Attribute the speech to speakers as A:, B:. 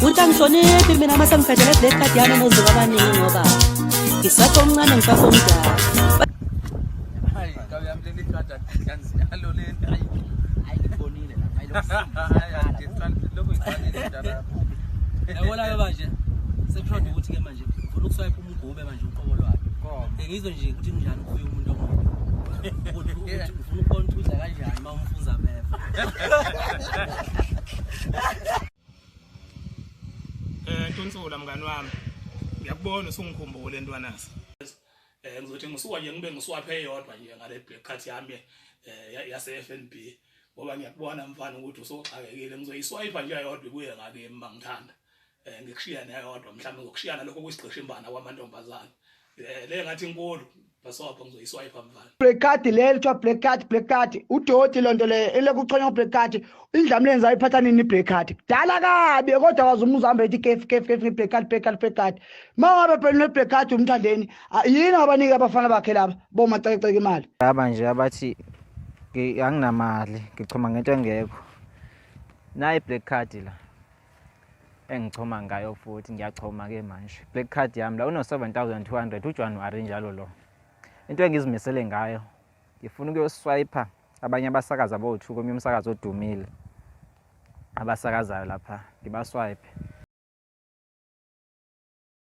A: Uthi angihloniphi mina uma sengiphethe le black card yami enozuko abaningi ngoba ngiswapha omncane ngiswapha omdala.
B: Hayi, nkabi yami leli khadi anginalo leli. Hayi.
C: Hayi ngibonile la. Hayi lokhu.
B: Hayi, lokhu ngiqalile mntana.
C: Yabona ke manje sekushoda ukuthi ke manje ufuna ukuswipe umgube manje uqobo lwakhe. Ngizwe nje ukuthi kunjani ukufuya umuntu omubi. Ukuthi ufuna ukubona ukuthi udla kanjani uma umfuza beva.
D: Eh Ntunsula mngani wami. Ngiyakubona usungikhumbule ntwanasi. Eh ngizothi ngisuka nje ngibe ngiswaphe eyodwa nje ngale black card yami eh yase FNB ngoba ngiyakubona mfana ukuthi usoxakekile ngizoyiswipe nje eyodwa ibuye ngakimi mangithanda. Eh ngikushiya neyodwa mhlawumbe ngizokushiya nalokho kuyisigqishimbana kwamantombazane. Eh le ngathi inkulu basopha ngizoyiswipe mfana.
E: Black card leli kuthiwa black card, black card udoti lonto leyo elekuchonywa black card. Indlamlenze zayiphatha nini i-black card? Kudala kabi, kodwa kwazi umuzi uhambe ethi kefu kefu kefu nge-black card, black card, black card. Ma ngabe phela une-black card umthandeni, yini abanike abafana bakhe laba bomacekeceke imali?
F: Laba nje abathi anginamali, ngichoma ngento engekho. Nayi i-black card la engichoma ngayo, futhi ngiyachoma ke manje. Black card yami la uno-7200 uJanuary njalo lo. Into engizimisele ngayo, ngifuna ukuyoswipe abanye abasakazi abowu-2 komunye umsakazo odumile abasakazayo lapha, ngibaswipe.